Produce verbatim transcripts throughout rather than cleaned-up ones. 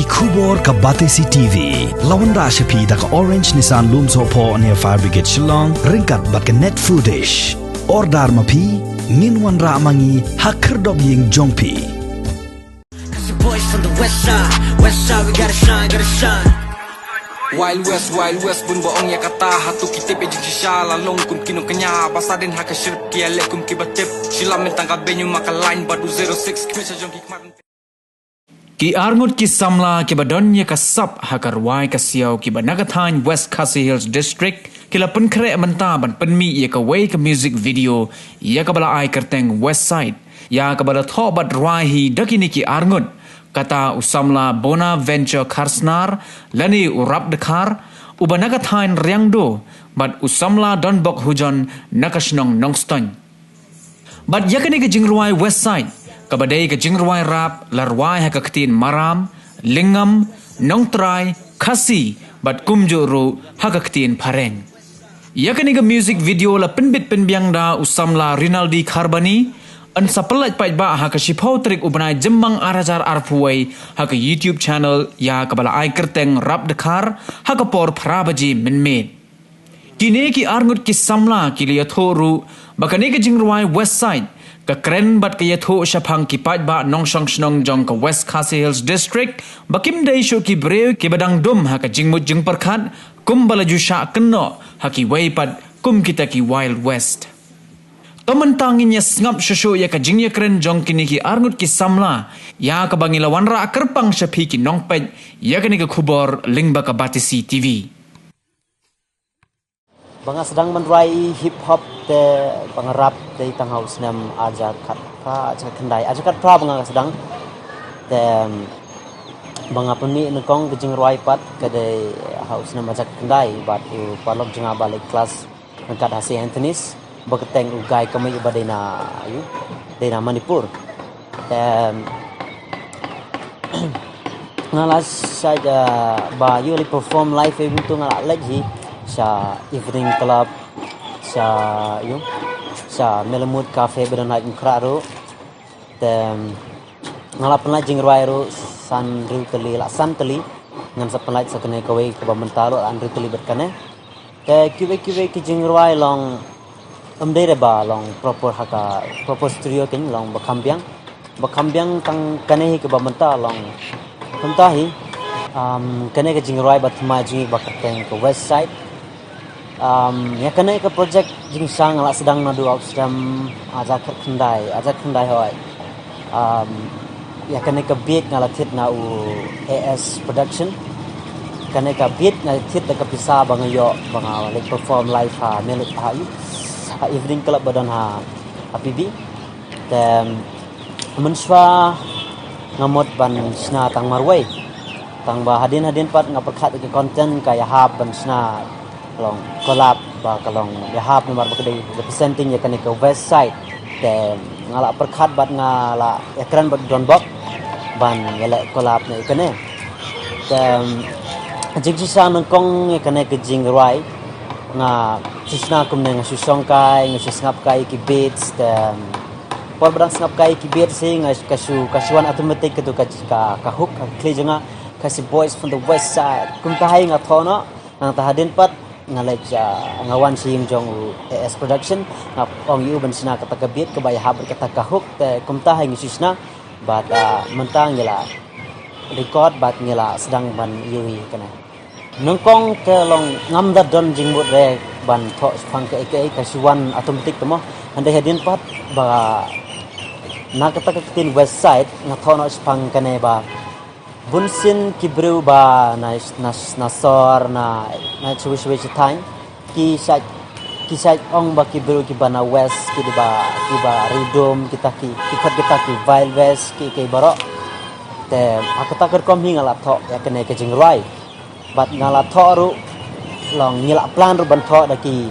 Khubor ka Batesi T V. La wanrah sha phi da ka Orange Nissan Lumsohphoh near Fire Brigade Shillong, ryngkat bad ka Net Foodish. Order ma phi, ngin wanrah ma ngi ha khyrdop ïing jong phi. Cause the boys from the west side, west side, we gotta shine, gotta shine. Wild West, Wild West, bun ba ong ïa kata, hato ki tip ïa jingshisha, la long kum ki nongkñia, ba sa dien ha ka shrip ki ïaleh kum ki ba tip, shi lam mynta ka venue ma ka line, bad u zero six, kmie sha jong ki khmat. Ki arngut ki samla ki ba don ïa ka sap ha ka rwai ka siaw ki ba na ka thaiñ West Khasi Hills District, ki la pynkhreh mynta ban pynmih ïa kawei ka music video ïa ka ba la ai kyrteng West Side, ïa ka ba la thoh bad rwai hi da kine ki arngut, kata u samla Bonaventure Kharsnar, lane u Rap Dkhar, u ba na ka thaiñ Riangdo, bad u samla Donbok Hujon na ka shnong Nongstoiñ. Bad ïa kane ka jingrwai West Side, ka ba dei ka jingrwai rap, la rwai ha ka ktien Maram, Lyngngam, Nongtrai, Khasi, bad kumjuh ruh ha ka ktien Phareng. Ïa kane ka music video la pynbit pynbiang da u samla Rinaldi Kharbani, yn sa pyllait paidbah ha ka shiphew tarik u bnai Jymmang ar hajar arphew wei ha ka YouTube channel ïa ka ba la ai kyrteng Rap Dkhar ha ka por phra baje mynmiet. Kine ki arngut ki samla ki la ïathuh ruh ba kane ka jingrwai West Side ka kren bad ka ïathuh shaphang ki paidbah nongshong shnong jong ka West Khasi Hills District ba kim dei shuh ki briew ki ba dang dum ha ka jingmut jingpyrkhat kum ba la ju shah kynnoh ha kiwei pat kum kita ki Wild West. To mynta ngin ïa sngap shuh shuh ïa ka jingïakren jong kine ki arngut ki samla ïa ka ba ngi la wanrah kyrpang sha phi ki nongpeit ïa kane ka khubor lyngba ka Batesi T V. Ba nga sdang ban rwai hip hop te ba nga rap te tang ha u snem ar hajar khatphra, ar hajar khyndai, ar hajar khatphra ba nga sdang. Te ba nga pynmih nyngkong ka jingrwai pat ka dei ha u snem ar hajar khyndai bad u paralok jong nga ba leit klas ryngkat ha Saint Anthony's, ba kyrteng u Guy Kamei ba dei na, ïu, dei na Manipur. Te nga la shait, eh, ba ïu leit perform live, eh, bynta nga la leit hi sha evening club, sha, ïu, sha Melamut Cafe ba don ha Umkhrah ruh. Te nga la pynlait jingrwai ruh san hynriew tylli, la san tylli ngan sa pynlait sa kane kawei kaba mynta ruh, la hynriew tylli bad kane. Te kiwei kiwei ki jingrwai long, ym dei re ba long proper ha ka proper studio, kin long ba kham biang. Ba kham biang tang kane hi kaba mynta long. Kumta hi, um, kane ka jingrwai ba thymmai jong ngi ba kyrteng ka West Side. Um, ïa kane ka project jingshisha nga la sdang naduh ha u snem ar hajar khatkhyndai, ar hajar khatkhyndai hooid. Um, ïa kane ka beat nga la thied na u A S Production. Kane ka beat nga la thied da ka pisa ba nga ïoh ba nga leit perform live ha Melamut, ha, ha evening club ba don ha, ha P B. Te mynshuwa nga mut ban shna tang marwei. Tang ba hadien hadien pat nga pyrkhat ïa ka content ka ïahap ban shna long collab ba ka long ïahap namar ba ka dei representing ïa kane ka West Side. Te nga la pyrkhat bad nga la ïakren bad Donbok ban ïaleh collab na ïa kane. Te jingshisha nyngkong ïa kane ka jingrwai nga shu shna kumne, nga shu shong kai, nga shu sngap kai ki beats, te por ba dang sngap kai ki beats hi nga ka shu, ka shu wan automatic katu ka, ka, ka hook, ka khlieh jong nga, ka shi Boys from the West Side. Kumta hi nga thoh noh, nangta hadien pat nga leit, ah, nga wan sha ïing jong u A S Production, nga ong ïa u ban shna kata ka beat kaba ïahap bad kata ka hook, te kumta hi nga shu shna bad, ah, mynta ngi la record bad ngi la sdang ban ïohi kane. Nyngkong te long ngam da don jingmut re ban thoh shaphang kaei kaei, ka shu wan automatic te mo. Hynrei hadien pat ba na kata ka ktien West Side nga thoh noh shaphang kane ba bunsien ki briew ba na, na, na sor, na, na shawei shawei shi thaiñ ki shait, ki shait ong ba ki briew kiba na West ki dei ba, kiba ridum, kita ki, ki khot kita ki Wild West, ki, ki baroh. Te ha kata ka rukom hi nga la thoh ïa kane ka jingrwai. Bad nga la thoh ruh, long ngi la plan ruh ban thoh da ki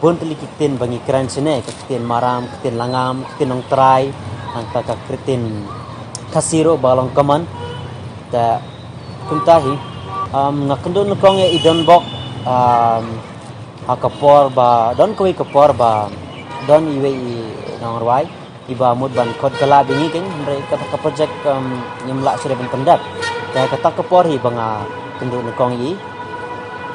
bun tylli ki ktien ba ngi kren shane, ka ktien Maram, ka ktien Lyngngam, ka ktien Nongtrai, nangta ka ktien Khasi ruh ba long common. Te kumta hi, um, nga kynduh nyngkong ïa i Donbok, um, ha ka por ba don kawei ka por ba don iwei i nongrwai iba mut ban khot collab ïa ngi, keiñ, hynrei kata ka project, um, ngim lah shuh ban pyndep. Te kata ka por hi ba nga kynduh nyngkong ïa i.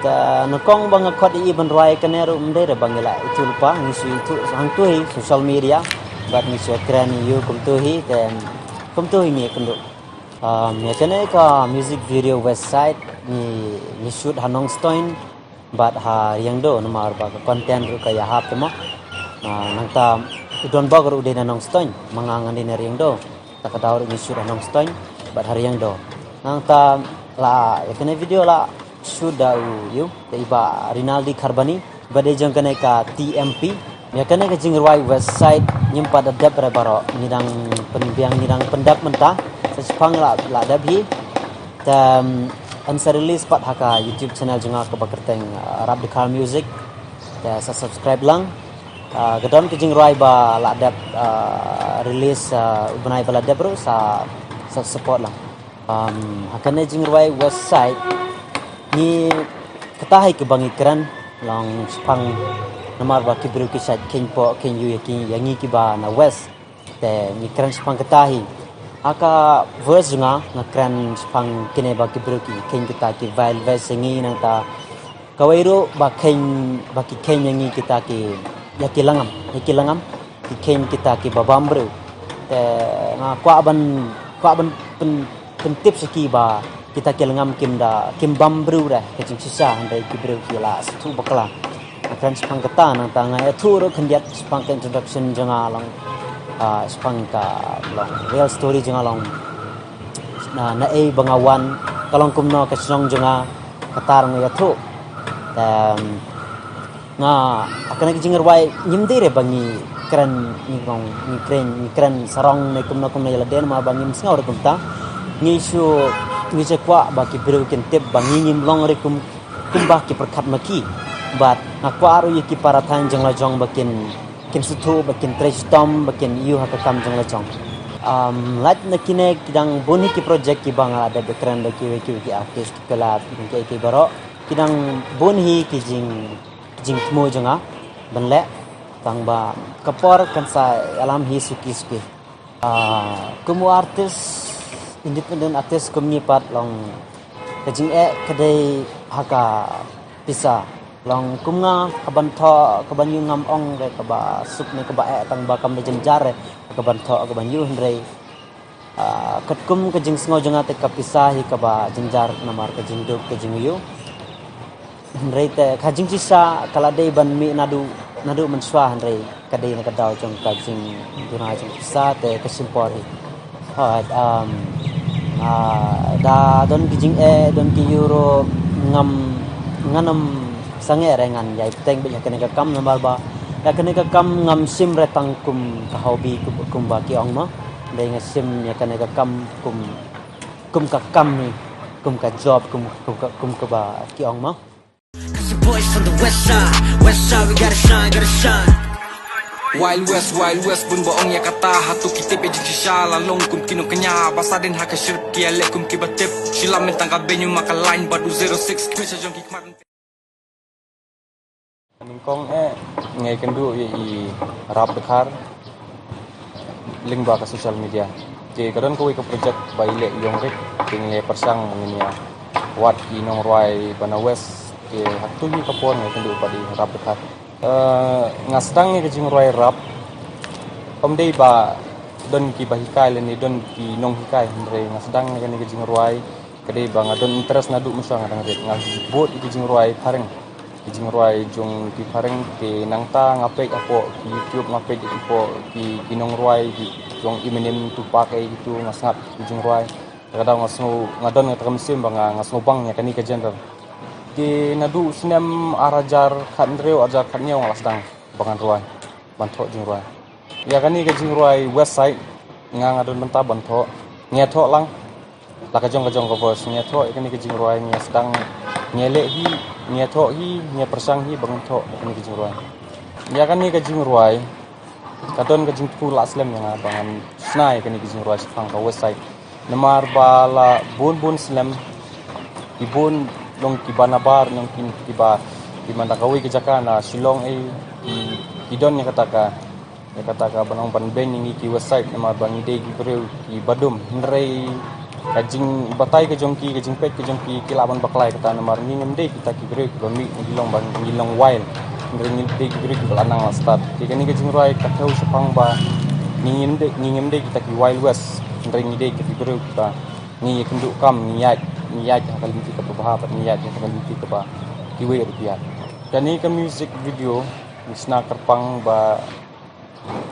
Te nyngkong ba nga khot ïa i ban rwai kane ruh ym dei re ba ngi la ithuh lypa, ngi shu ithuh hangtu hi social media. Bad ngi shu kren ïa u kumtu hi, te kumtu hi ngi kynduh. Um, ïa kane ka music video West Side ngi, ngi shoot ha Nongstoiñ bad ha Riangdo, namar ba ka content ruh ka ïahap te mo. Ah, nangta u Donbok ruh u dei na Nongstoiñ, ma nga ngan dei na Riangdo. Ta ka daw ruh ngi shoot ha Nongstoiñ bad ha Riangdo. Nangta la ïa kane video la shoot da u ïa u, da i Bah Rinaldi Kharbani, ba dei jong kane ka T M P. Ïa kane ka jingrwai West Side ngim pat da dep re baroh, ngi dang pynbiang, ngi dang pyndep mynta. Sa shipang la, la dep hi. Te, um, yn sa release pat ha ka YouTube channel jong nga kaba kyrteng, uh, Rap Dkhar Music. Te sa subscribe lang. Uh, ka don ka jingrwai ba la dep, uh, release, uh, u bnai ba la dep ruh sa, sa support lang. Um, ha kane jingrwai West Side ngi, kata hi kaba ngi kren long shipang, namar ba ki briew ki shait kheiñ poh kheiñ ïew ïa ki, ïa ngi kiba na West. Te ngi kren shipang kata hi. Ha ka verse jong nga, nga kren shipang kine ba ki briew ki kheiñ kita ki vile verse ïa ngi, nangta kawei ruh ba kheiñ, ba ki kheiñ ïa ngi kita ki, ïa ki langam, ïa ki langam, ki kheiñ kita kiba bam briew. Te nga kwah ban, kwah ban pyn, pyntip sha ki ba kita ki langam kim da, kim bam briew re ka jingshisha, hynrei ki briew ki la sngewthuh bakla. Nga kren shipang kata, nangta nga ïathuh ruh khyndiat shipang ka introduction jong nga long, ah, shipang ka long real story jong nga long, na, naei ba nga wan, ka long kumno ka shnong jong nga, kata ruh nga ïathuh. Te, um, nga, ha kane ka jingrwai ngim dei re ba ngi kren, ngi kren, ngi kren, ngi kren sarong ne kumno kumno ïa lade, namar ba ngim sngew re kumta. Ngi shu, ngi shu kwah ba ki briew kin tip ba ngi ngim long re kum, kumba ki pyrkhat ma ki. Bad nga kwah ruh ïa ki para thaiñ jong la jong ba kin, kin sngewthuh, ba kin trei shitom, ba kin ïoh ha ka kam jong la jong. Um, lait na kine ki dang bun hi ki project kiba nga la dep da kren da kiwei kiwei ki artist, ki collab, ki, ki baroh. Ki dang bun hi ki jing, jingthmu jong nga ban leh, tang ba ka por kan sa ïalam hi suki suki. Ah, kum u artist, independent artist kum ngi pat long ka jingeh ka dei ha ka pisa. Long kum nga, ka ban thoh, ka ban ïoh ngam ong re kaba suk ne kaba eh, tang ba kam da jynjar re ka ban thoh, ka ban ïoh, hynrei, ah, katkum ka jingsngew jong nga te ka pisa hi kaba jynjar namar ka jingduk, ka jingïoh. Hynrei te ka jingshisha ka la dei ban mih naduh, naduh mynshuwa, hynrei ka dei na ka daw jong ka jingduna jong pisa te ka shim por hi. Hooid, um, ah, da don ki jingeh, don ki ïoh ruh, ngam, ngan ym sangeh re, ngan ïai bteng beit ïa kane ka kam namar ba ïa kane ka kam ngam shim re tang kum ka hobby, kum, kumba ki ong mo. Hynrei nga shim ïa kane ka kam kum, kum ka kam hi, kum ka job, kum, kum ka, kum kaba ki ong mo. Cause the boys from the west side, west side, we gotta shine, gotta shine. Wild West, Wild West, bun ba ong ïa kata, hato ki tip ïa jingshisha, la long kum ki nongkñia, ba sa dien ha ka shrip ki ïaleh kum kiba tip, shi lam mynta ka venue ma ka line, bad u zero six, ki pynshah jong ki khmat. Nyngkong eh, nga ïakynduh ïa i Rap Dkhar lyngba ka social media. Te ka don kawei ka project ba i leh Ïong Rit, te nga pyrshang ba ngin ïa wad ki nongrwai ba na West, te ha katu hi ka por nga ïakynduh bad i Rap Dkhar. Eh, nga sdang ïa ka jingrwai rap, ym dei ba don kiba hikai lane don ki nonghikai, hynrei nga sdang ïa kane ka jingrwai ka dei ba nga don interest naduh mynshuwa nga dang rit. Nga bud ïa ki jingrwai phareng, ki jingrwai jong ki phareng, te nangta nga peit hapoh ki YouTube, nga peit hapoh ki, ki nongrwai ki jong Eminem, Tupac, eh, kitu, nga sngap ki jingrwai. Te ka daw nga sngew, nga don kata ka mynsiem ba nga, nga sngewbang ïa kane ka genre. Te naduh snem ar hajar khathynriew, ar hajar khathynñiew nga la sdang ba ngan rwai, ban thoh jingrwai. Ïa kane ka jingrwai West Side, nga, nga don bynta ban thoh. Nga thoh lang la ka jong ka jong ka verse, nga thoh ïa kane ka jingrwai, nga sdang, nga leh hi, nga thoh hi, nga pyrshang hi ba ngan thoh ïa kane ka jingrwai. Ïa kane ka jingrwai ka don ka jingthmu lah slem ïa nga ba ngan shna ïa kane ka jingrwai shaphang ka West Side. Namar ba la bun bun snem, ki bun long kiba nabar, long ki, kiba, kiba na kawei ka jaka na Shillong, eh, ki, ki don ïa kata ka, ïa kata ka ban ong ban beiñ ïa ngi ki West Side namar ba ngi dei ki briew kiba dum. Hynrei Ka jingbatai ka jong ki, ka jingpeit ka jong ki, ki lah ban bakla ïa kata namar ngi ngim dei kita ki briew kiba mih ngi long ban ngi long wild. Hynrei ngi dei ki briew kiba la nang la stad. Te kane ka jingrwai ka thew shaphang ba ngi ngim dei, ngi ngim dei kita ki Wild West. Hynrei ngi dei kita ki briew kiba ngi ïakynduh kam, ngi ïaid, ngi ïaid ha ka lynti kaba bha bad ngi ïaid ha ka lynti kaba kiwei ruh ki ïaid. Kane ka music video ngi shna kyrpang ba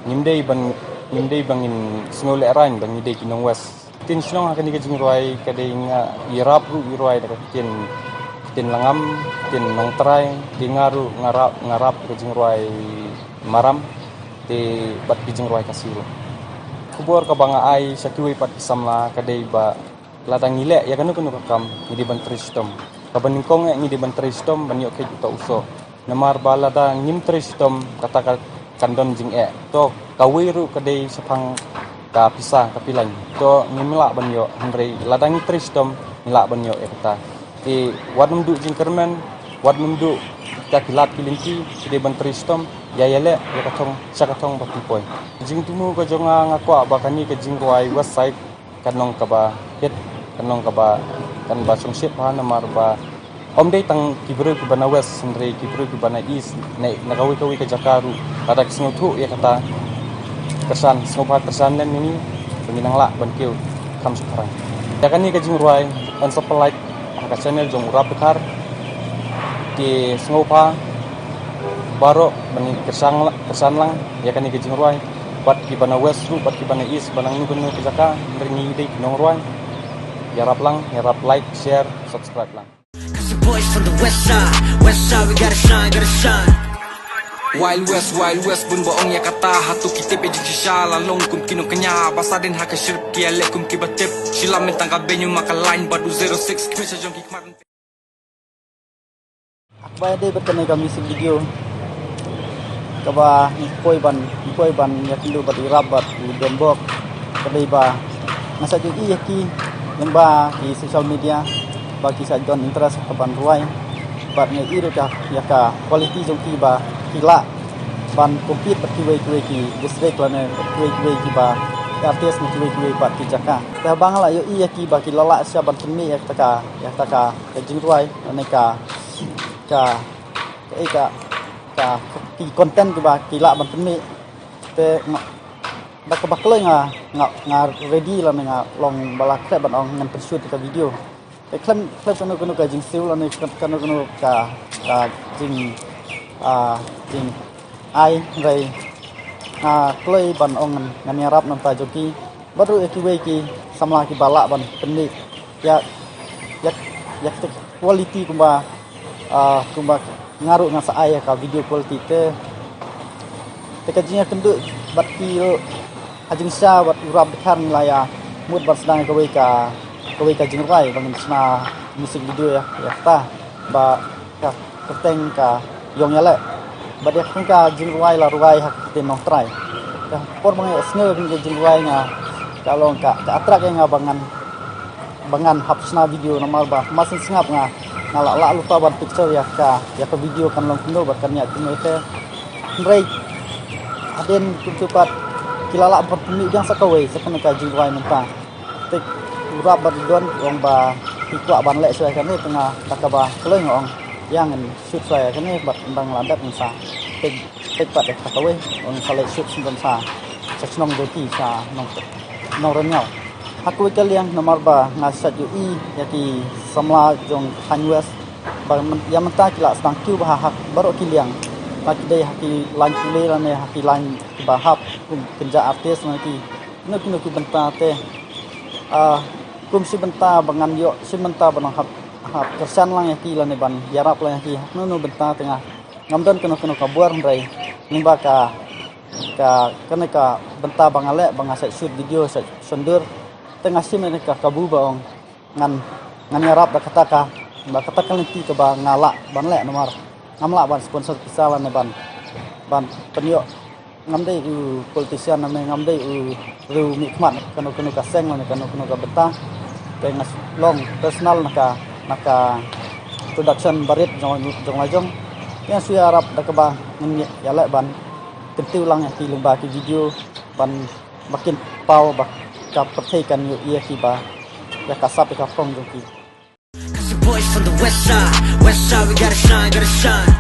ngim dei ban, ngim dei ban ngin sngew lehraiñ ba ngi dei ki nong West. Ktien shnong ha kane ka jingrwai ka dei nga ïarap ruh ïarwai da ka ktien, ktien Langam, ktien Nongtrai, te nga ruh nga rap, nga rap ka jingrwai Maram, te bad ki jingrwai Khasi ruh. Khubor kaba nga ai sha kiwei pat ki samla ka dei ba lada ngi leh ïa kano kano ka kam ngi dei ban trei shitom. Kaba nyngkong eh ngi dei ban trei shitom ban ïoh kheit uta u soh. Namar ba lada ngim trei shitom kata ka kan don jingeh. To kawei ruh ka dei shaphang ka pisa ka pilaiñ. To ngim lah ban ïoh hynrei lada ngi trei shitom ngi lah ban ïoh ïa kata. Te wat nym duh jingkyrmen, wat nym duh kita ki lad ki lynti, ngi dei ban trei shitom, ïa ïaleh ïa ka thong sha ka thong ba pynpoi. Jingthmu ka jong nga, nga kwah ba kane ka jingrwai West Side kan long kaba hit, kan long kaba, kan ba shongshit bha namar ba ym dei tang ki briew kiba na West hynrei ki briew kiba na East, na, na kawei kawei ka jaka ruh lada ki sngewthuh ïa kata, kyrshan, sngewbha kyrshan lem ïa ngi ba ngin nang lah ban kiew kham shaphrang. Ïa kane ka jingrwai yn sa pynlait ha ka channel jong u Rap Dkhar. Te sngewbha baroh ban kyrshan, kyrshan lang ïa kane ka jingrwai. Bad kiba na West ruh bad kiba na East ba na kano kano ka jaka, hynrei ngi dei ki nongrwai. Ïarap lang, ïarap like, share, subscribe lang. Cause the boys from the west side, west side, we gotta shine, gotta shine. Wild West, Wild West, bun ba ong ïa kata, hato ki tip ïa jingshisha, la long kum ki nongkñia, ba sa dien ha ka shrip ki ïaleh kum kiba tip. Shi lam mynta ka venue ma ka line, bad u zero six, kmie sha jong ki khmat. Ba ïadei bad kane ka music video kaba ngi poi ban, ngi poi ban ïakynduh bad ïarap bad u Don Bok. Ka dei ba nga sa ju ïohi ïa ki lyngba ki social media ba ki sa don interest ha kaban rwai. Bad nga ïohi ruh ïa ka quality jong ki ba ki lah ban compete bad kiwei kiwei ki district lane bad kiwei kiwei kiba artist na kiwei kiwei pat ki jaka. Te ba nga la ïohi ïa ki ba ki la lah shisha ban pynmih ïa kata ka, ïa kata ka jingrwai lane ka, ka, ka, eh, ka, ka, ki content kiba ki lah ban pynmih. Te nga, da kaba kloi nga, nga, nga ready lane nga long ba la khreh ban ong ngan pynshoot ka video. Te khlem, khlem kano kano ka jingsiew lane kano kano ka, ka jing, ah, jingai, hynrei nga kloi ban ong ngan, ngan ïarap na ka bynta jong ki. Bad ruh ïa kiwei ki samla kiba lah ban pynmih ïa, ïa, ïa kita ki quality kumba, ah, kumba nga ruh nga sa ai ïa ka video quality te. Te ka jingïakynduh bad ki ruh ha jingshisha bad u Rap Dkhar ngi la ïa mut ban sdang ïa kawei ka, kawei ka jingrwai ba ngin shna music video ïa, ïa kata ba ka kyrteng ka Ïong Ïaleh. Bad ïa kane ka jingrwai la rwai ha ka ktien Nongtrai. Ka por ba nga ïohsngew ïa kane ka jingrwai nga, ka long ka, ka attract ïa nga ba ngan, ba ngan hap shna video namar ba mar shen sngap nga, nga la, la lah lypa ban picture ïa ka, ïa ka video kan long kumno bad kan ïaid kumno te. Hynrei hadien kumjuh pat ki la lah ban pynmih biang sa kawei sa kane ka jingrwai mynta. Te u Rap bad u Don u ong ba ki kwah ban leh shuwa kane, te nga da kaba kloi nga ong ïa ngan shoot shuwa kane bad ynda nga la dep ngan sa peit, peit pat ïa kata kawei, ong sa leh shoot shuwa sa, sa shnong jong ki, sa nong, Nongrynñiaw. Ha kawei ka liang namar ba nga sa ju ïohi ïa ki samla jong ka thaiñ West ba myn-, ïa mynta ki la sdang kiew bha ha baroh ki liang. Ba ki dei ha ki line pule lane ha ki line kiba hap kum kynja artist lane ki kino kino ki bynta te. Ah, kum shi bynta ba ngan ïoh, shi bynta ba nang hap, hap kyrshan lang ïa ki lane ban ïarap lang ïa ki. Kano kano bynta te nga, ngam don kano kano ka bor hynrei lyngba ka, ka, kane ka bynta ba nga leh ba nga sa shoot video sa shondur. Te nga shim ïa ka kabu ba ong ngan, ngan ïarap da kata ka, da kata ka lynti kaba nga lah ban leh namar ngam lah ban sponsor pisa lane ban, ban pynïoh. Ngam dei u politician lane ngam dei u riew mihkhmat kano kano ka seng lane kano kano ka bynta. Te nga long personal na ka, na ka production barit jong, jong la jong. Te nga shu ïarap da kaba ngin ïaleh ban kyntiew lang ïa ki lyngba ki video ban ba kin paw ba ka pyrthei kan ïohi ïa ki ba ïa ka sap ïa ka phong jong ki. Cause the boys from the west side, west side, we gotta shine, gotta shine.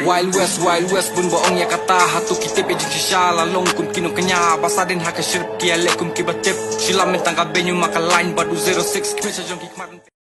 Wild West, Wild West, bun ba ong ïa kata, hato ki tip ïa jingshisha, la long kum ki nongkñia, ba sa dien ha ka shrip ki ïaleh kum ki ba tip. Shi lam mynta ka venue ma ka line, bad u zero six, kmie sha jong ki khmat.